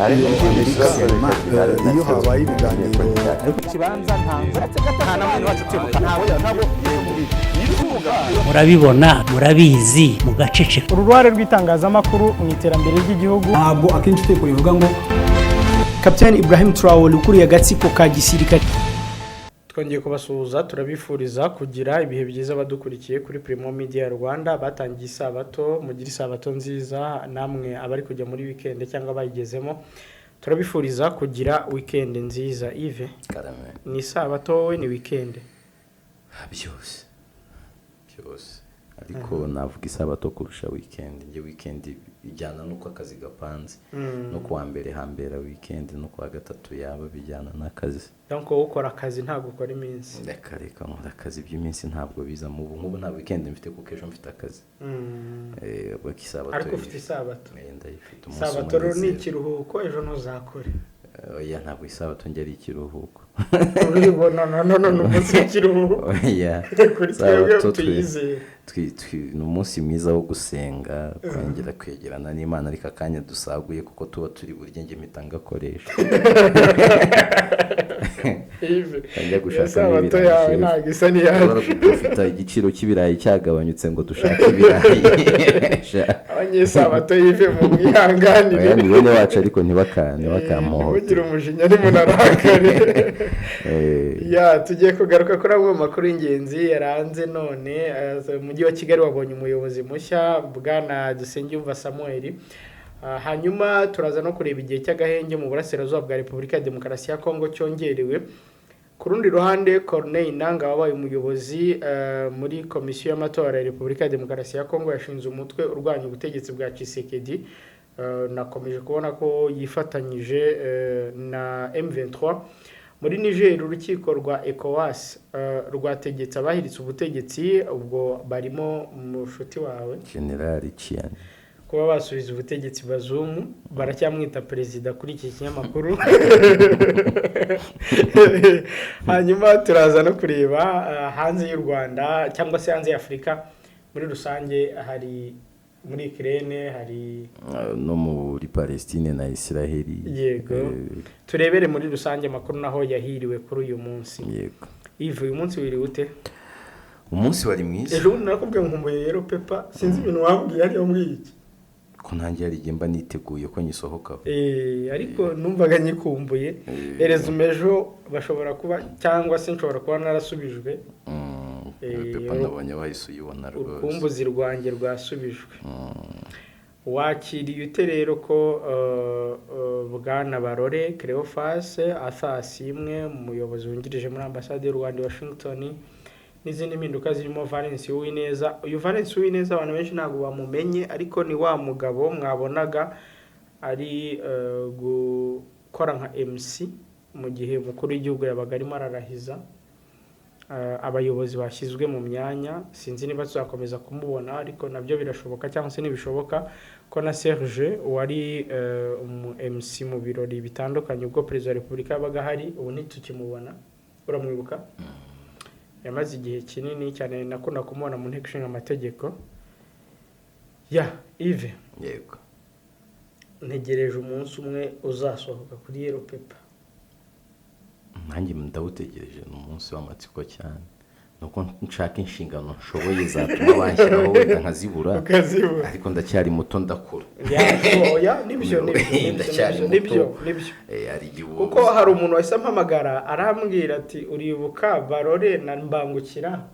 Amerika, iyo habaye ibiganiro. Murabibona, murabizi, mugaceceka. Uruhare rw'itangazamakuru mu iterambere ry'igihugu. Ntabwo akenshi itegeko rivuga ngo Kapitani Ibrahim Traore ukuriye agatsiko ka gisirikare. Twongeye kubasuhuza, turabifuriza kugira ibihe byiza. Badukurikiye kuri Primo Media Rwanda, batangiye isabato, mugire isabato nziza. Namwe abari kujya muri weekend cyangwa bayigezemo, turabifuriza kugira weekend nziza. Yves, Karame. ni isabato wowe, ni weekend? Byose byose, ariko navuga isabato kurusha weekend. Njye weekend ijyana n'uko akazi gapanze, no kuwa mbere hambera weekend, no kuwa gatatu yaba bijyana n'akazi. Donc wowe ukora akazi, ntabwo ukora iminsi? Reka reka, nkora akazi, by'iminsi ntabwo biza. Mu ubu nk'ubu nta weekend mfite kuko ejo mfite akazi. Ubwo isabato. Ariko ufite isabato. Ndayifite, umunsi Isabato rero ni w'umunezero. ikiruhuko, ejo ntuzakore. Oya, ntabwo isabato njye ari ikiruhuko. Uribona, no no no, ni umunsi w'ikiruhuko. Oya. Kuri twebwe Isabato tuyizere. Ni umunsi mwiza wo gusenga, kongera kwegerana n'Imana, ariko akanya dusaguye kuko tuba turi burye njye mpita ngakoresha. Yves, Njya iyo gushakamo sabato ibirayi, yawe chef. ntabwo isa n'iyacu. Ushobora gufita igiciro cy'ibirayi cyagabanyutse ngo dushake ibirayi. Abanyesabato Yves, mu mwihanganire. Oya, ni bene wacu, ariko ntibakamuhote. Ntugire umujinya, nimunarakare. Ya, tugiye kugaruka kuri amwe mu makuru y'ingenzi yaranze none. Umujyi wa Kigali wabonye umuyobozi mushya, Bwana Dusengiyumva Samuel. Hanyuma turaza no kureba igihe cy'agahenge mu burasirazuba bwa Repubulika ya Demokarasi ya Kongo cyongerewe. Ku rundi ruhande, Corneille Nanga wabaye umuyobozi muri Komisiyo y'Amatora ya Repubulika ya Demokarasi ya Kongo yashinze umutwe urwanya ubutegetsi bwa Tshisekedi. Nakomeje kubona ko yifatanyije na M23. Muri Niger, urukiko rwa ECOWAS rwategetse abahiritse ubutegetsi, ubwo barimo mushuti wawe General Tchiani, kuba basubiza ubutegetsi Bazoum. Baracyamwita perezida kuri iki kinyamakuru. Hanyuma turaza no kureba hanze y'u Rwanda cyangwa se hanze y'Afurika muri rusange, hari muri Ukraine, hari No muri Palestine na Israheli. Yego. Turebere muri rusange amakuru naho yahiriwe kuri uyu munsi. Yego. Yves, uyu munsi wiriwe ute? Umunsi wari mwiza. Ejo bundi narakubwiye ngo nkumbuye rero paper, sinzi ibintu wambwiye, ariyo mbwiye iki. Ko nanjye hari igihe mba niteguye ko nyisohokaho. Ariko numvaga nyikumbuye. Resume ejo bashobora kuba, cyangwa se nshobora kuba narasubijwe. Paper nabonye wahise uyibona rwose. Urukumbuzi rwanjye rwasubijwe. Wakiriye ute rero ko Bwana Barore Cleophas Athasi imwe, umuyobozi wungirije muri Ambasade y'u Rwanda i Washington, n'izindi mpinduka zirimo Valence Uwineza? Uyu Valence Uwineza abantu benshi ntabwo bamumenye, ariko ni wa mugabo mwabonaga ari gukora nka MC mu gihe umukuru w'igihugu yabaga arimo ararahiza abayobozi bashyizwe mu myanya. Sinzi niba tuzakomeza kumubona, ariko nabyo birashoboka cyangwa se ntibishoboka ko na Serge wari umu MC mu birori bitandukanye ubwo perezida wa repubulika yabaga ahari, ubu ntitukimubona. Uramwibuka, yamaze igihe kinini cyane, nakunda kumubona mu Nteko Ishinga Amategeko ya Yves. Yego. Ntegereje umunsi umwe uzasohoka kuri yellow paper. Nanjye ndawutegereje, ni umunsi w'amatsiko cyane. Ni uko nshaka inshingano nshoboye zatuma banshyiraho, wenda nkazibura. Ukazibura. Ariko ndacyari muto, ndakura. Ya, oya, nibyo nibyo nibyo. Ndacyari Nibyo. muto. Nibyo. Hari igihe Kuko hari umuntu wahise ampamagara, arambwira ati: "Uribuka Barore na Mbangukira?"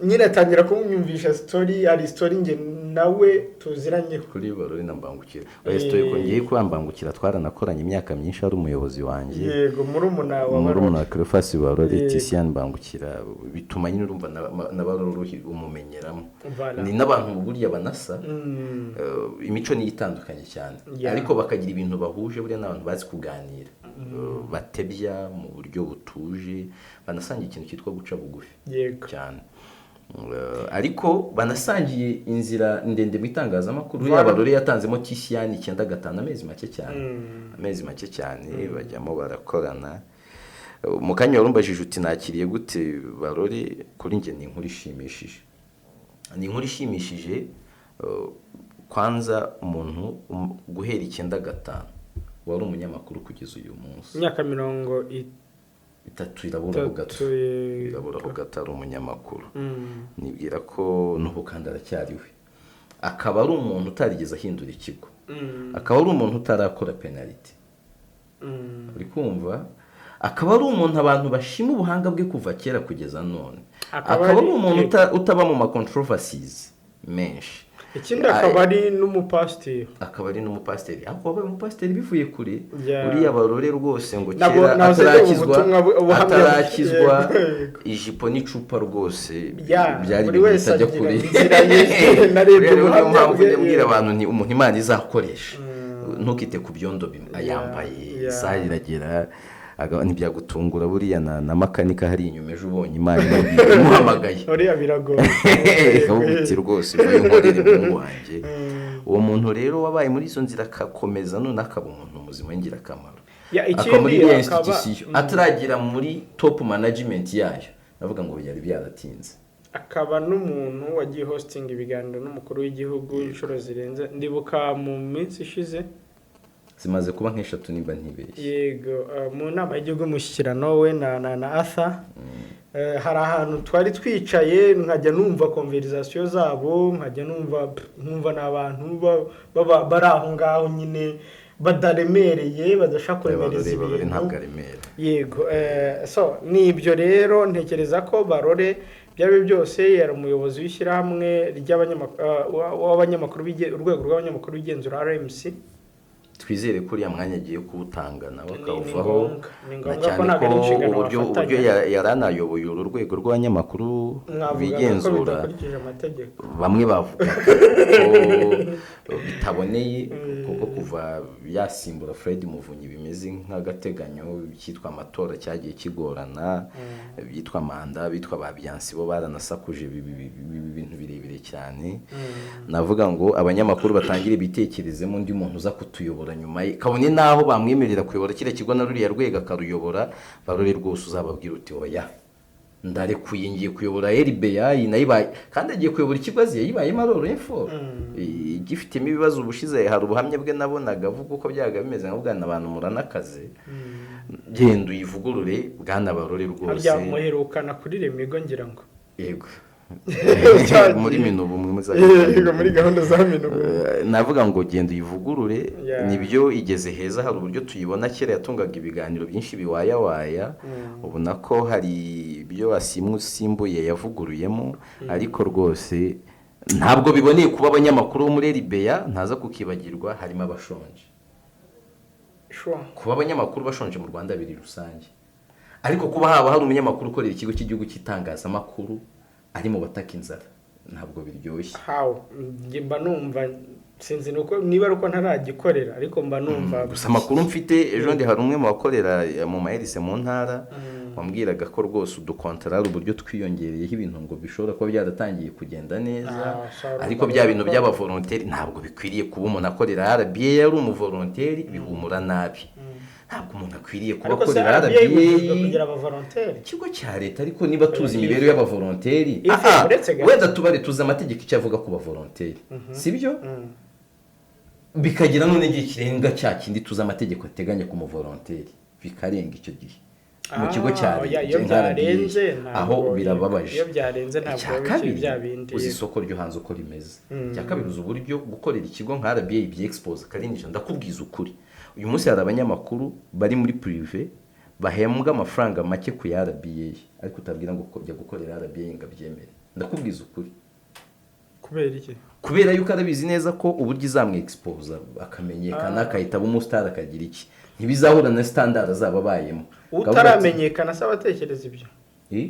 Nyine atangira kumwumvisha story, hari story njye nawe tuziranyeho. Kuri Barore na Mbangukira, oya, story ko ngiye kuba Mbangukira twaranakoranye imyaka myinshi, ari umuyobozi wanjye. Yego, murumuna wa Murumuna wa Barore. Cleophas Barore. Tisian Mbangukira, bituma nyine urumva na Barore umumenyeramo. Voilà. Ni n'abantu burya banasa. Imico niyo itandukanye cyane, ariko bakagira ibintu bahuje. Buriya n'abantu bazi kuganira, batebya mu buryo butuje, banasangiye ikintu cyitwa guca bugufi cyane. Ariko banasangiye inzira ndende mu itangazamakuru. Voilà. Yaba Barore yatanzemo Tisiyani 95, amezi make cyane, amezi make cyane bajyamo barakorana. Mu kanya warumbajije uti: "Nakiriye gute Barore?" Kuri njye ni inkuru ishimishije, ni inkuru ishimishije. Kwanza umuntu guhera 95 Wari umunyamakuru kugeza uyu munsi. Imyaka mirongo itatu iraburaho gato. itatu. Iraburaho gato ari umunyamakuru. Nibwira ko n'ubu kandi aracyariwe, akaba ari umuntu utarigeze ahindura ikigo, akaba ari umuntu utarakora penaliti. Uri kumva, akaba ari umuntu abantu bashima ubuhanga bwe kuva kera kugeza none, Akaba akaba ari ari- umuntu utaba mu ma controversies menshi. Ikindi akaba ari n'umupasiteri. Akaba ari n'umupasiteri, ariko wabaye umupasiteri bivuye kure. Uriya Barore rwose ngo Ntabwo kera nahoze ndeba atarakizwa, ubutumwa ubuhamya atarakizwa, Yego. ijipo n'icupa rwose Ya, byari buri ibintu wese bitajya agira kure. inzira ye. Narebye Rero niyo ubuhamya mpamvu bwe, njya mbwira yego. abantu nti umuntu Imana izakoresha, ntukite ku byondo yambaye. Isaha iragera ntibyagutungura buriya na makanika hari inyuma ejo ubonye Imana imubwiye, imuhamagaye, Uriya biragoye. ikavuga iti rwose uvuye nkorere umuhungu wanjye. Uwo muntu rero wabaye muri izo nzira akakomeza none akaba umuntu muzima w'ingirakamaro, Ya, akaba muri ikindi iriya institution, ataragera muri top management yayo, navuga ngo byari byaratinze. Akaba n'umuntu wagiye hosting ibiganiro n'umukuru w'igihugu inshuro zirenze, ndibuka mu minsi ishize. Zimaze kuba nk'eshatu nimba ntibeshye. Yego, mu nama y'igihugu y'umushyikirano we na Arthur. Hari ahantu twari twicaye nkajya numva conversation zabo, nkajya numva nkumva ni abantu bari aho ngaho nyine badaremereye, badashaka kuremereza Barore ibintu. ntabwo aremera. Yego, so ni ibyo rero. Ntekereza ko Barore byaba byose yari umuyobozi w'ishyirahamwe w'abanyamakuru urwego rw'abanyamakuru b'igenzura, RMC. Twizere ko uriya mwanya agiye kuwutanga nawe Ni akawuvaho. ngombwa, ni Na ngombwa ko cyane ntabwo ko ari inshingano uburyo wafatanya. yari anayoboye uru rwego rw'abanyamakuru Mwavugaga ko bigenzura, bidakurikije amategeko. Bamwe bavugaga ko bitaboneye, kuko kuva yasimbura Fred Muvunyi bimeze nk'agateganyo, cyitwa amatora cyagiye kigorana, byitwa manda, bitwa ba Byansi bo baranasakuje, ibintu birebire cyane. Navuga ngo abanyamakuru batangire bitekerezemo undi muntu uza kutuyobora nyuma ye, kabone n'aho bamwemerera kuyobora kiriya kigo na ruriya rwego akaruyobora. Barore rwose uzababwira uti oya, ndarekuye, ngiye kuyobora RBA. Nayo ibaye kandi agiye kuyobora ikigo azi yayibayemo ari Orinfor gifitemo ibibazo. Ubushize hari ubuhamya bwe nabonaga avuga uko byabaga bimeze, nkavuga na abantu muranakaze, genda uyivugurure bwana Barore rwose. Harya muherukana kuri Remigo ngira ngo. Yego. Cyagiye. Muri Minubu mwe Yego, muri gahunda za Minubu. Navuga ngo genda uyivugurure. Nibyo, igeze heza, hari uburyo tuyibona. Kera yatungaga ibiganiro byinshi biwayawaya, ubona ko hari ibyo usimbuye yavuguruyemo, ariko rwose ntabwo biboneye kuba abanyamakuru bo muri RBA, ntaza kukibagirwa, harimo abashonje. Kuba abanyamakuru bashonje mu Rwanda biri rusange, ariko kuba haba hari umunyamakuru ukorera ikigo cy'igihugu cy'itangazamakuru ari mu bataka inzara ntabwo biryoshye. How? Njye mba numva, sinzi nuko niba ari uko ntaragikorera, ariko mba numva. Gusa amakuru mfite, ejo ndi hari umwe mu bakorera mu maherise mu ntara wambwiraga ko rwose udukontara hari uburyo twiyongereyeho ibintu ngo bishobora kuba byaratangiye kugenda neza. Ah, sorry. Ariko bya bintu by'abavolonteri ntabwo bikwiriye kuba umuntu akorera RBA yari umuvolonteri, bihumura nabi. Ntabwo umuntu akwiriye kuba Ariko se akorera RBA ibujijwe RBA kugira abavolonteri? Ikigo cya leta, ariko niba tuzi imibereho y'abavolonteri, Ife, uretse gato. wenda tubare tuzi amategeko icyo avuga ku bavolonteri, sibyo? Bikagira none igihe kirenga cya kindi tuzi amategeko ateganya ku muvolonteri, bikarenga icyo gihe mu kigo cya Ah, oya, leta iyo nka RBA, byarenze ntabwo aho birababaje. Iyo byarenze ntabwo Icya biba bikiri kabiri, bya bindi. uzi isoko ryo hanze uko rimeze. Icya kabiri, uzi uburyo gukorera ikigo nka RBA byexpose karinjira. Ndakubwiza ukuri, uyu munsi hari abanyamakuru bari muri privé bahembwa amafaranga make ku ya RBA, ariko utabwira ngo jya gukorera RBA ngo abyemere. Ndakubwiza ukuri. Kubera iki? Kubera yuko arabizi neza ko uburyo izamwexposa akamenyekana, akahita aba umusitari, akagira iki, ntibizahura na standard azaba abayemo. Utaramenyekana se abatekereza ibyo? Eh?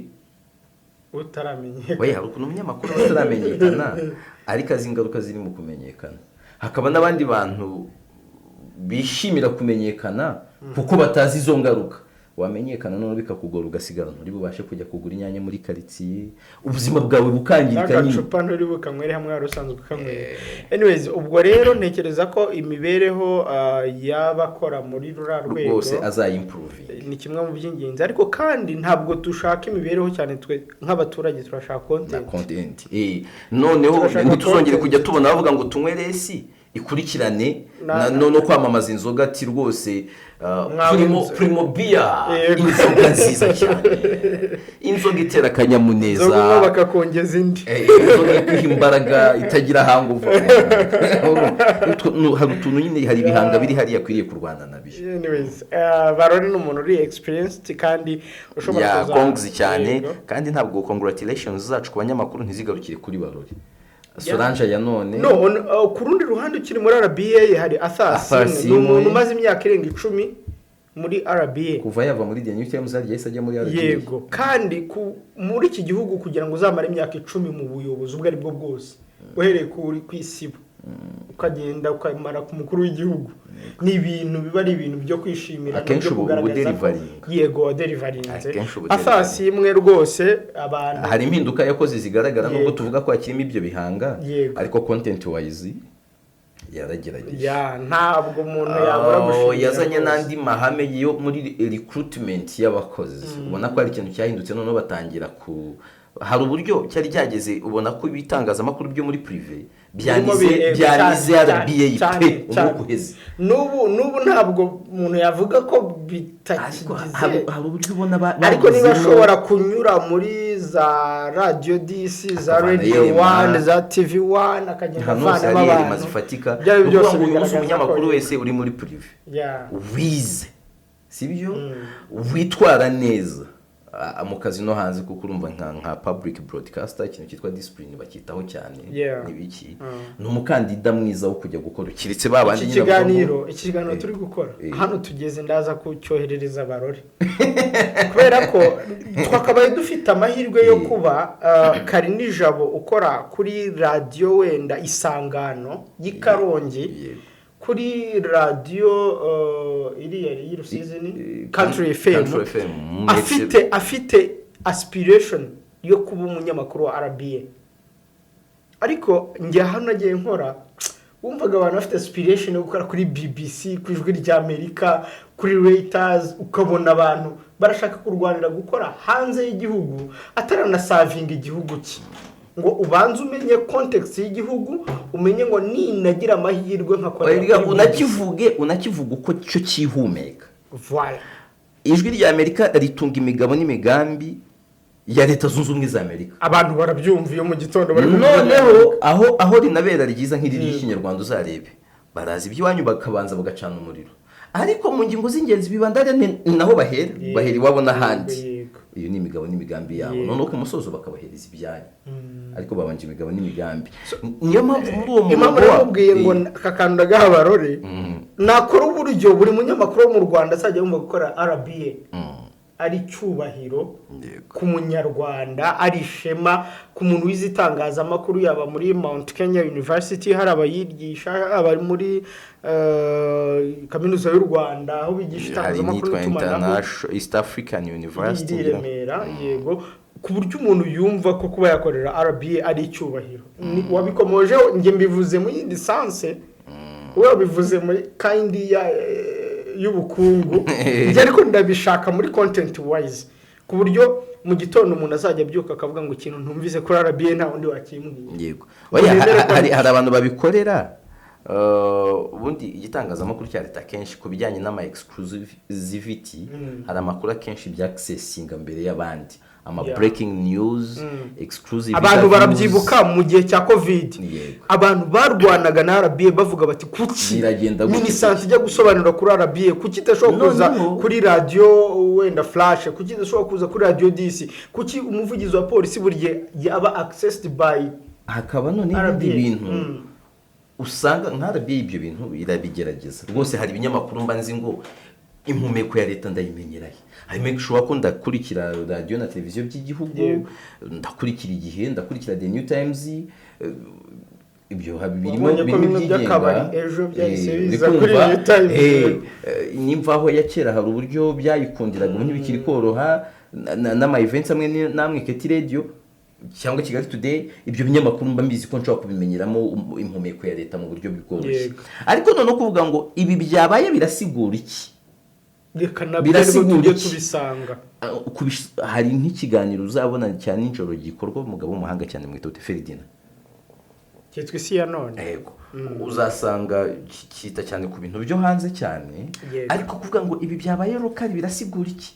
Utaramenyekana. We, hari ukuntu umunyamakuru aba ataramenyekana ariko azi ingaruka ziri mu kumenyekana, hakaba n'abandi bantu bishimira kumenyekana kuko batazi izo ngaruka. Wamenyekana noneho bikakugora, ugasigara nturi bubashe kujya kugura inyanya muri karitsiye, ubuzima bwawe bukangirika nyine. N'agacupa nturi bukanywere hamwe wari usanzwe ukanywera. Anyways, ubwo rero ntekereza ko imibereho y'abakora muri ruriya rwego rwose azayimprovinga. Ni kimwe mu by'ingenzi, ariko kandi ntabwo dushaka imibereho cyane, twe nk'abaturage turashaka Na content. content. Noneho Turashaka ntituzongere content. kujya tubona bavuga ngo tunywe less. Ikurikirane no kwamamaza inzoga, ati rwose Primo Beer, inzoga nziza cyane, inzoga itera akanyamuneza. Inzoga unywa bakakongeza indi. Inzoga iguha imbaraga itagira hangover. Hari utuntu nyine, hari ibihanga biri hariya akwiriye kurwana nabyo. Anyways, Barore ni umuntu uri experienced kandi ushobora Ya, kuza. congs cyane. Kandi ntabwo congratulations zacu ku banyamakuru ntizigarukire kuri Barore Solange ya none. No, ku rundi ruhande, ukiri muri RBA hari Arthur Arthur Simwe. Ni Simwe. umuntu umaze imyaka irenga 10 muri RBA. Kuva yava muri The New Times yahise ajya muri RBA. Yego, kandi muri iki gihugu kugira ngo uzamare imyaka 10 mu buyobozi ubwo ari bwo bwose, uhereye ku isibo ukagenda ukamara ku mukuru w'igihugu, ni ibintu biba ari ibintu byo kwishimira. Akenshi byo ubu kugaragaza ko- udeliveringa. Yego, wadeliverinze. Akenshi ubu Arthur Simwe rwose abantu Hari impinduka yakoze zigaragara, nubwo tuvuga ko hakirimo ibyo bihanga, ariko content wise yaragerageje. Ya, ntabwo umuntu yabura Oh, gushimira yazanye rwose. n'andi mahame yo muri recruitment y'abakozi. Ubona ko hari ikintu cyahindutse noneho, batangira ku hari uburyo cyari cyageze, ubona ko ibitangazamakuru byo muri privé byanize byanize RBA pe, umwuka uheze. N'ubu ntabwo umuntu yavuga ko Ariko bitakigize. hari uburyo ubona Ariko niba bagezemo. ashobora kunyura muri za Radiyo Dix, za Akavana Radiyo yema. One, za TV One, akagenda Ahantu hose avanamo hari erema abantu, zifatika. Byaba Ni byose ukuvuga ngo uyu munsi bigaragaza ko umunyamakuru wese uri muri privé wize, sibyo, witwara neza mu kazi no hanze, kuko urumva nka public broadcaster ikintu cyitwa discipline bakitaho cyane, n'ibiki, ni umukandida mwiza wo kujya gukora, keretse ba bandi Iki nyine bavuga ngo- kiganiro turi gukora hano tugeze, ndaza kucyoherereza Barore, kubera ko twakabaye dufite amahirwe yo kuba Karinijabo ukora kuri radiyo wenda Isangano y'i Karongi, kuri radiyo iriya y'i Rusizi ni Country FM, Country FM, afite aspiration yo kuba umunyamakuru wa RBA. Ariko njye hano nagiye nkora, wumvaga abantu bafite aspiration yo gukora kuri BBC, ku Ijwi ry'Amerika, kuri Reuters, ukabona abantu barashaka kurwanira gukora hanze y'igihugu ataranaservinga igihugu cye, ngo ubanze umenye context y'igihugu, umenye ngo ninagira amahirwe nkakorera Oya, kuri BBC. Unakivuge uko cyo cyihumeka. Voilà. Ijwi rya Amerika ritunga imigabo n'imigambi ya Leta Zunze Ubumwe za Amerika. Abantu barabyumva iyo mu gitondo bari kumva. Noneho aho rinabera ryiza nk'iri ry'Ikinyarwanda, uzarebe baraza iby'iwanyu bakabanza bagacana umuriro, ariko mu ngingo z'ingenzi bibanda ni naho bahera, bahera iwabo n'ahandi. Iyo ni imigabo n'imigambi yabo. Noneho ku musozo bakabahereza ibyanyu, ariko babanje imigabo n'imigambi. Niyo mpamvu muri uwo Impamvu murongo wabo namubwiye ngo aka kantu ndagaha Barore, nakora uburyo buri munyamakuru wo mu Rwanda azajya yumva gukora RBA ari icyubahiro ku Munyarwanda, ari ishema ku muntu wize itangazamakuru, yaba muri Mount Kenya University hari abayigisha, haba muri Kaminuza y'u Rwanda aho bigisha Hari itangazamakuru n'iyitwa n'itumanaho. International East African University. Iri i Remera, yego, ku buryo umuntu yumva ko kuba yakorera RBA ari icyubahiro. Wabikomojeho, njye mbivuze mu yindi sense, wowe wabivuze muri kind y'ubukungu, njye ariko ndabishaka muri content wise, ku buryo mu gitondo umuntu azajya abyuka akavuga ngo ikintu ntumvise kuri RBA nta wundi wakimbwiye. Yego. Oya, Nemere ko hari abantu babikorera. Ubundi igitangazamakuru cya leta akenshi ku bijyanye n'ama exclusivity, hari amakuru akenshi byaccessinga mbere y'abandi, ama breaking news, exclusive Abantu interviews. barabyibuka mu gihe cya COVID, abantu barwanaga na RBA bavuga bati kuki Biragenda gute? MINISANTE ijya gusobanura kuri RBA, kuki idashobora kuza Noneho- kuri radiyo wenda Flash, kuki idashobora kuza kuri Radiyo Dix, kuki umuvugizi wa polisi buri gihe yaba accessed by Hakaba none ibindi RBA. bintu usanga nka RBA ibyo bintu irabigerageza rwose. Hari ibinyamakuru mba nzi ngo impumeko ya leta ndayimenyerahe, harimo ushobora ko ndakurikira radiyo na televiziyo by'igihugu, ndakurikira Igihe, ndakurikira The New Times, ibyo birimo Wabonye ko birimo bimwe ibyigenga. by'akabari ejo byahise biza Uri kuri kumva? New Times. N'imvaho ya kera hari uburyo byayikundiraga, ubu ntibikiri koroha, n'ama events amwe n'amwe, KT Radio cyangwa Kigali Today, ibyo binyamakuru mba mbizi ko nshobora kubimenyeramo impumeko ya leta mu buryo bworoshye. Ariko noneho kuvuga ngo ibi byabaye birasigura iki? Reka nabyo ariko Birasigura tujye iki? tubisanga. Ah, hari nk'ikiganiro uzabona cya nijoro gikorwa umugabo w'umuhanga cyane mwita Ferdinand. Cyitwa Isi ya None. Yego, uzasanga cyita cyane ku bintu byo hanze cyane. Ariko kuvuga ngo ibi byabaye local birasigura iki,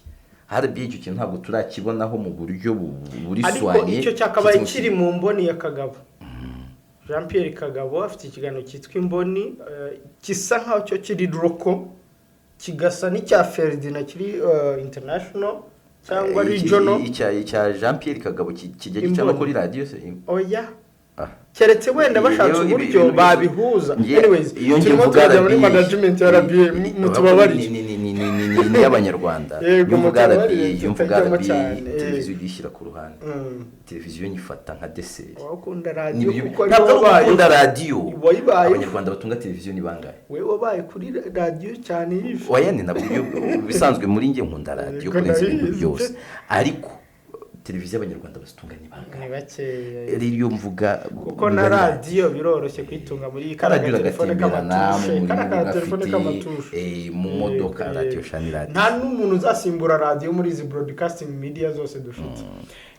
RBA icyo kintu ntabwo turakibonaho mu buryo buri Ariko soigné. icyo cyakabaye kiri mu mboni ya Kagabo Jean Pierre. Kagabo afite ikiganiro cyitwa Imboni, gisa nkaho cyo kiri local, kigasa n'icya Ferdinand kiri international cyangwa regional. Icya Jean Pierre Kagabo kijya gica no Imboni. kuri radiyo se? Oya. Ah. Keretse wenda bashatse uburyo babihuza. Anyways, Iyo njye turimo mvuga turajya muri RBA, management ya RBA, mutubabarire. Ni iy'Abanyarwanda. Yego, Iyo mvuga RBA, mutubabarire, iyo mvuga tutajyamo RBA, cyane. televiziyo uyishyira ku ruhande. Televiziyo nyifata nka dessert. Wakunda radiyo kuko Ntabwo ariyo ari wabaye. ugukunda radiyo. Wayibaye. Abanyarwanda batunga televiziyo ni bangahe? Wewe wabaye kuri radiyo cyane yive. Oya, ni nabwo bisanzwe muri njye nkunda radiyo Yego, kurenza ibintu ndabizi. byose, ariko televiziyo abanyarwanda bazitunga ni bangahe? Ni bakeya. Rero iyo mvuga Kuko na radiyo biroroshye kuyitunga muri Karadiyo kariya telefone uragatemberana k'amatushe, mu kariya murimo, telefone ugafite k'amatushe. Mu modoka. Yego, Radiyo yego. shani radiyo. Nta n'umuntu uzasimbura radiyo muri izi broadcasting media zose dufite.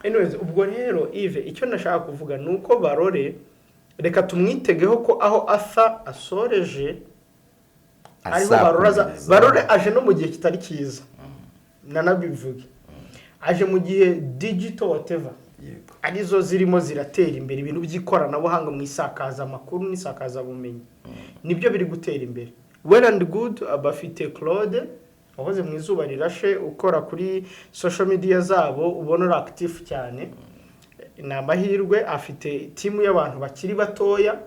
Anyways, ubwo rero Yves, icyo nashaka kuvuga ni uko Barore, reka tumwitegeho ko aho asa asoreje ariho Barore aza. Azakomereza. Barore aje no mu gihe kitari cyiza, nanabivuge, aje mu gihe digital whatever arizo zirimo ziratera imbere. Ibintu by'ikoranabuhanga mu isakazamakuru n'isakazabumenyi nibyo biri gutera imbere. Well and good, bafite Claude wahoze mu Izuba Rirashe, ukora kuri social media zabo, ubona uri active cyane. Ni amahirwe, afite team y'abantu bakiri batoya,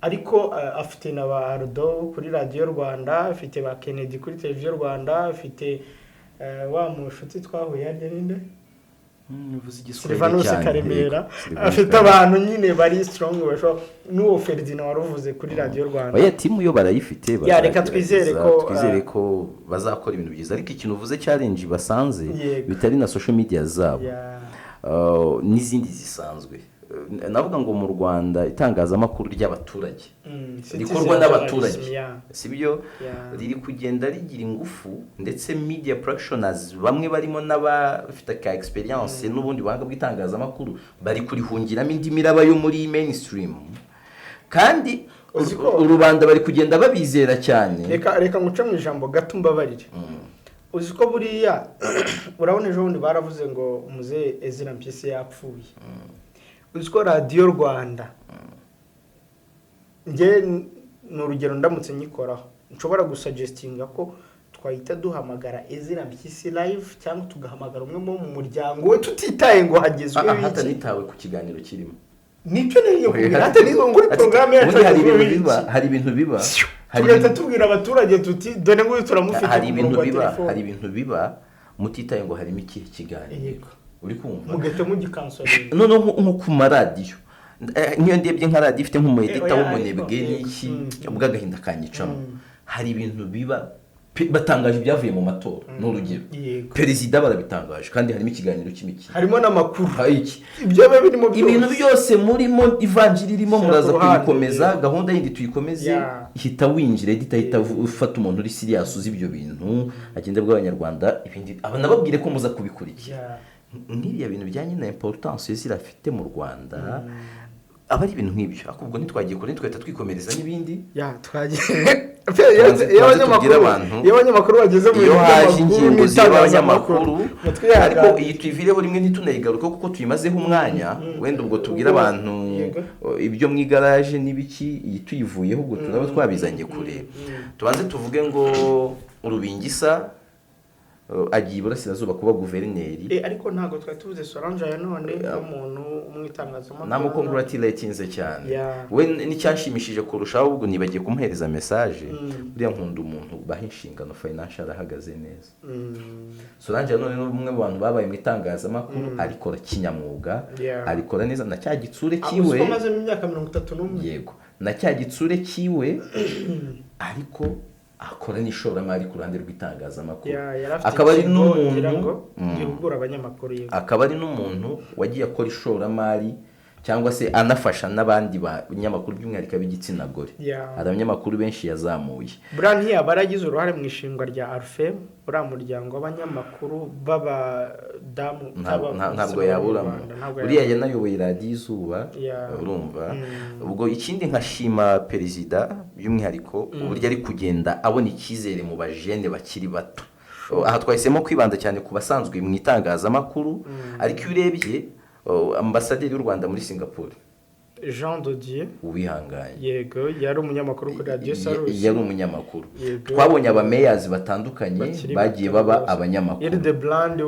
ariko afite na ba Ardo kuri Radiyo Rwanda, afite ba Kennedy kuri Televiziyo Rwanda, afite wa mushuti twahuye harya ninde? Uvuze Igiswahili Silvanus cyane. Karemera. Yego, Silvanus Afite Karemera. abantu nyine bari strong bashobora, n'uwo Ferdinand wari uvuze kuri Radiyo Rwanda. Oya, team yo barayifite. Ya, reka twizere ko, twizere ko bazakora ibintu byiza, ariko ikintu uvuze, challenge basanze bitari na social media zabo, n'izindi zisanzwe. Navuga ngo mu Rwanda itangazamakuru ry'abaturage rikorwa Citizen n'abaturage, journalism, yeah. sibyo, riri kugenda rigira ingufu, ndetse media practitioners bamwe barimo n'abafite ka experience n'ubundi buhanga bw'itangazamakuru bari kurihungiramo. Indi miraba yo muri mainstream kandi Uzi ko- rubanda bari kugenda babizera cyane. Reka nguce mu ijambo gato, mbabarire. Uzi ko buriya urabona ejo bundi baravuze ngo umuzehe Ezra Mpyisi yapfuye. Uzi ko Radiyo Rwanda, njye ni urugero, ndamutse nyikoraho nshobora gusuggestinga ko twahita duhamagara Ezra Mpyisi live cyangwa tugahamagara umwe mu muryango we, tutitaye ngo hagezweho iki. Hatanitawe ku kiganiro kirimo. Nicyo nari kubwira, hatanitawe ngo uri porogaramu yacu Ubundi hari hagezweho ibintu biba, iki. hari ibintu biba, hari Tugahita ibintu tubwira abaturage tuti: "Dore nguyu turamufite hari ku ibintu murongo wa biba, telefone." hari ibintu biba mutitaye ngo harimo ikihe kiganiro. Uri kumva? Mugahita mugicancelinga. Noneho nko ku maradiyo, nk'iyo ndebye nka radiyo ifite nk'umu editor Oya, w'umunebwe ariko, n'iki, ubw'agahinda kanyicamo. Hari ibintu biba batangaje ibyavuye mu matora, ni urugero, perezida barabitangaje kandi harimo ikiganiro cy'imikino, Harimo n'amakuru. Hari iki? Ibyo biba birimo byose. Ibintu byose murimo, ivanjiri irimo, Shyira muraza ku ruhande, kuyikomeza, gahunda yindi tuyikomeze. Hita winjira edita, ahita ufata umuntu uri serious uzi ibyo bintu, agenda bw'Abanyarwanda ibindi aba nababwire ko muza kubikurikira. Nk'iriya bintu bijyanye na importance zirafite mu Rwanda, aba ari ibintu nk'ibyo. Ariko ubwo ntitwagiye kure, ntitwahita twikomereza n'ibindi. Ya, twagiye. Tubanze Iyo tubwire abanyamakuru abantu. iyo abanyamakuru bageze mu Iyo bintu haje by'amakuru ingingo n'itangazamakuru, z'abanyamakuru, mutwihanganire. ariko iyi tuyivireho rimwe ntitunayigaruke kuko tuyimazeho umwanya. Wenda ubwo tubwire abantu ibyo mu igaraje n'ibiki, iyi tuyivuyeho ubwo turaba twabizanye kure. Tubanze tuvuge ngo Rubingisa agiye iburasirazuba kuba guverineri. Ariko ntabwo twari tuvuze Solange ya none nk'umuntu mu itangazamakuru. Namucongratulatinze cyane. We n'icyanshimishije kurushaho, ubwo nibagiye kumuhereza message, buriya nkunda umuntu baha inshingano financial ahagaze neza. Solange none ni umwe mu bantu babaye mu itangazamakuru, arikora kinyamwuga, arikora neza na cya gitsure Ah, uzi kiwe. ko amazemo imyaka 31? Yego, na cya gitsure kiwe, ariko akora n'ishoramari ku ruhande rw'itangazamakuru. Yeah, yari afite Akaba ari ikigo n'umuntu ngira ngo gihugura abanyamakuru, yego. Akaba ari n'umuntu wagiye akora ishoramari. Cyangwa se anafasha n'abandi banyamakuru, by'umwihariko ab'igitsina gore. Hari abanyamakuru benshi yazamuye. Buriya ntiyaba yaragize uruhare mu ishingwa rya ARFEM, uriya muryango w'abanyamakuru b'abadamu? Ntabwo yaburamo. Uriya yanayoboye Radiyo Izuba. Urumva, ubwo ikindi nkashima perezida by'umwihariko uburyo ari kugenda abona icyizere mu bajene bakiri bato. Aha twahisemo kwibanda cyane ku basanzwe mu itangazamakuru, ariko iyo urebye ambasaderi w'u Rwanda muri Singapore, Jean de Dieu Uwihanganye, yego, yari umunyamakuru kuri Radiyo Salus. Yari umunyamakuru. Twabonye abameyazi batandukanye bagiye baba abanyamakuru. Hildebrand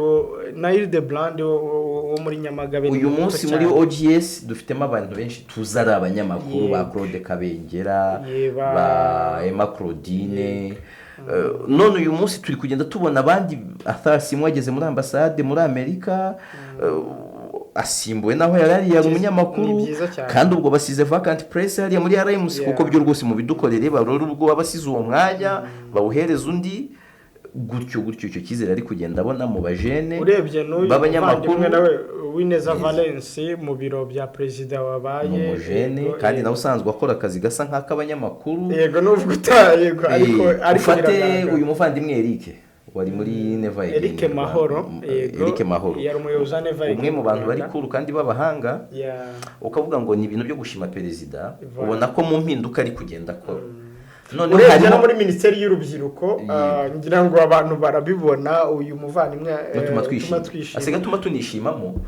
na Hildebrand wo muri Nyamagabe. Uyu munsi muri OGS dufitemo abantu benshi tuzi ari abanyamakuru, ba Claude Kabengera, ba Emma Claudine. None uyu munsi turi kugenda tubona abandi. Arthur Simwe ageze muri ambasade muri Amerika, asimbuwe naho yari yari umunyamakuru, kandi ubwo basize vacant place hariya muri RMC, kuko byo rwose mu bidukorere barora ubwo abasize uwo mwanya bawuhereza undi, gutyo gutyo. Icyo cyizere ari kugenda abona mu bajene Urebye n'uyu b'abanyamakuru nawe, Uwineza Valence, mu biro bya perezida wabaye umujene, kandi nawe usanzwe akora akazi gasa nk'ak'abanyamakuru. Yego, n'ubwo utayego, ariko ufate uyu muvandimwe Eric wari muri Never Again. Eric Mahoro. Eric Mahoro yari umuyobozi wa Never Again, umwe mu bantu bari cool kandi b'abahanga. Ukavuga ngo ni ibintu byo gushima perezida, ubona ko mu mpinduka ari kugenda akora. None urebye no muri Minisiteri y'Urubyiruko, ngira ngo abantu barabibona, uyu muvandimwe tuma twishima, asiga tuma tunishimamo,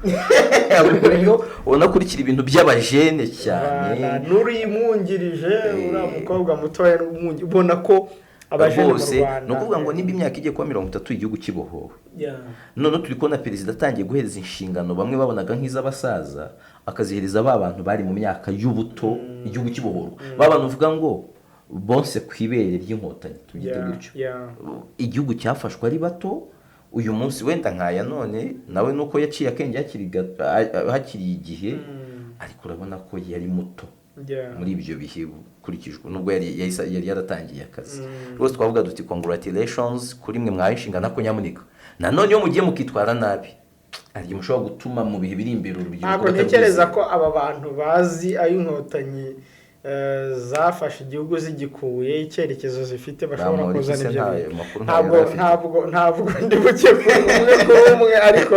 ubona akurikira ibintu by'abajene cyane. N'uriyimwungirije, uriya mukobwa mutoya, ubona ko rwose ni ukuvuga ngo nimba imyaka igiye kuba 30 igihugu kibohowe, none turi kubona perezida atangiye guhereza inshingano bamwe babonaga nk'iz'abasaza, akazihereza ba bantu bari mu myaka y'ubuto igihugu kibohorwa, ba bantu uvuga ngo bonse ku ibere ry'Inkotanyi, tubyite gutyo. Igihugu cyafashwe ari bato. Uyu munsi wenda nkaya none nawe nuko yaciye akenge hakiri igihe, ariko urabona ko yari muto muri ibyo bihe ukurikijwe nubwo yari yaratangiye akazi. Rwose twavuga duti congratulations kuri mwe mwahawe inshingano, ko nyamuneka nanone iyo mugiye mukitwara nabi, hari igihe mushobora gutuma mu bihe biri imbere urubyiruko Ntabwo ntekereza ko aba bantu bazi ayo Inkotanyi zafashe igihugu zigikuye, icyerekezo zifite, bashobora kuzana ibyo bintu. Ntabwo ndi buke umwe kuri umwe, ariko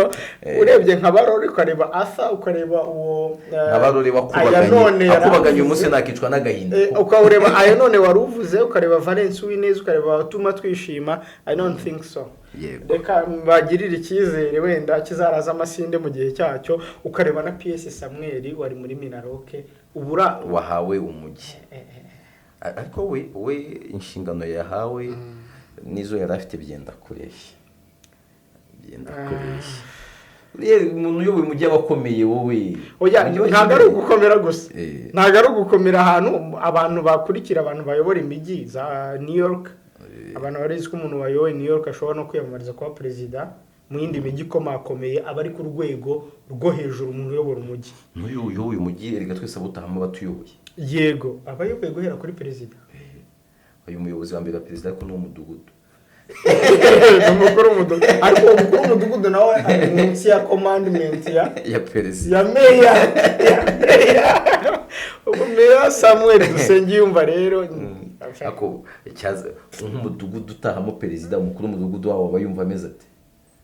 urebye nka Barore, ukareba Asa, ukareba uwo Nka Barore wakubaganye, uyu munsi nakicwa n'agahinda. Ukareba ayo none wari uvuze, ukareba Valence Uwineza, ukareba Tuma Twishima, I don't think so. Reka bagirire icyizere wenda kizaraza amasinde mu gihe cyacyo. Ukareba na PS Samuel wari muri MINALOC, ubura wahawe umujyi, ariko we inshingano yahawe nizo yari afite byenda kureshya, byenda kureshya. Umuntu uyoboye umujyi aba akomeye wowe. Ntabwo ari ugukomera gusa, ntabwo ari ugukomera ahantu abantu bakurikira, abantu bayobora imijyi za New York. Abantu barizi ko umuntu wayoboye New York ashobora no kwiyamamariza kuba perezida mu yindi mijyi ikomakomeye, aba ari ku rwego rwo hejuru umuntu uyobora umujyi. N'uyu uyoboye umujyi erega twese abutahamo abatuyoboye. Yego, aba ayoboye guhera kuri perezida. Uyu muyobozi wa mbere wa perezida ariko ni uw'umudugudu. Ni umukuru w'umudugudu, ariko uwo mukuru w'umudugudu nawe ari munsi ya commandment ya perezida, ya meya. Meya Samuel Dusengiyumva rero ako nk'umudugudu utahamo perezida, umukuru w'umudugudu wabo aba yumva ameze ati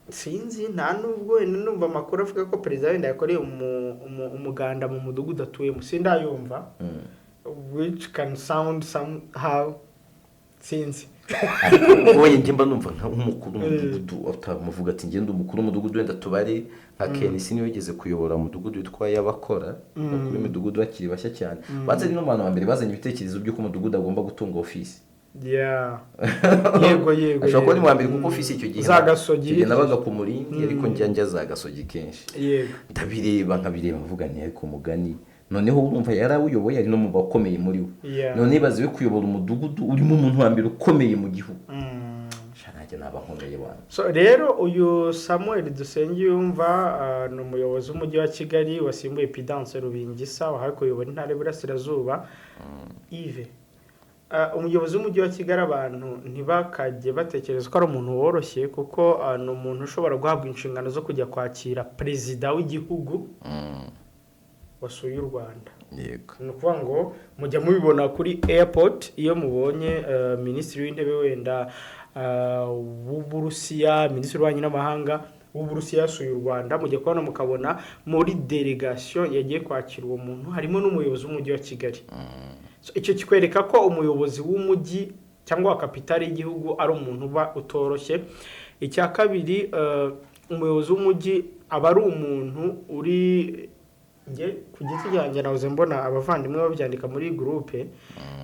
Sinzi, nta nubwo numva amakuru avuga ko perezida wenda yakoreye umuganda mu mudugudu atuyemo, sindayumva, which can sound somehow, sinzi. Wowe njye mba numva nk'umukuru w'umudugudu utamuvuga ati ngende umukuru w'umudugudu, wenda tubare nka Kenisi niwe wigeze kuyobora umudugudu witwa Yabakora, abakuru b'imidugudu bakiri bashya cyane, banze ni n'abantu ba mbere bazanye ibitekerezo by'uko umudugudu agomba gutunga ofisi. Yego yego. Ashobora kuba ari mu wa mbere, kuko ofisi icyo gihe Za Gasogi. Nabaga ku Murindi, ariko njya za Gasogi kenshi. Ndabireba nkabireba mvuga nti ariko mugani noneho urumva yarawuyoboye, ari no mu bakomeye muri we. None ibaze we kuyobora umudugudu urimo umuntu wa mbere ukomeye mu gihugu. Nanjye naba nkomeye wanjye. So rero uyu Samuel Dusengiyumva ni umuyobozi w'umujyi wa Kigali wasimbuye Pudence Rubingisa wahawe kuyobora intara y'Iburasirazuba. Yves, umuyobozi w'umujyi wa Kigali, abantu ntibakajye batekereza ko ari umuntu woroshye, kuko ni umuntu ushobora guhabwa inshingano zo kujya kwakira perezida w'igihugu. wasuye u Rwanda. Ni ukuvuga ngo mujya mubibona kuri airport, iyo mubonye minisitiri w'intebe wenda w'Uburusiya, minisitiri w'ububanyi n'amahanga w'Uburusiya yasuye u Rwanda, mujya kubona mukabona muri delegation yagiye kwakira uwo muntu harimo n'umuyobozi w'umujyi wa Kigali. So, icyo kikwereka ko umuyobozi w'umujyi cyangwa wa kapitali y'igihugu ari umuntu uba utoroshye. Icya kabiri, umuyobozi w'umujyi aba ari umuntu uri, njye ku giti cyanjye nahoze mbona abavandimwe babyandika muri groupe,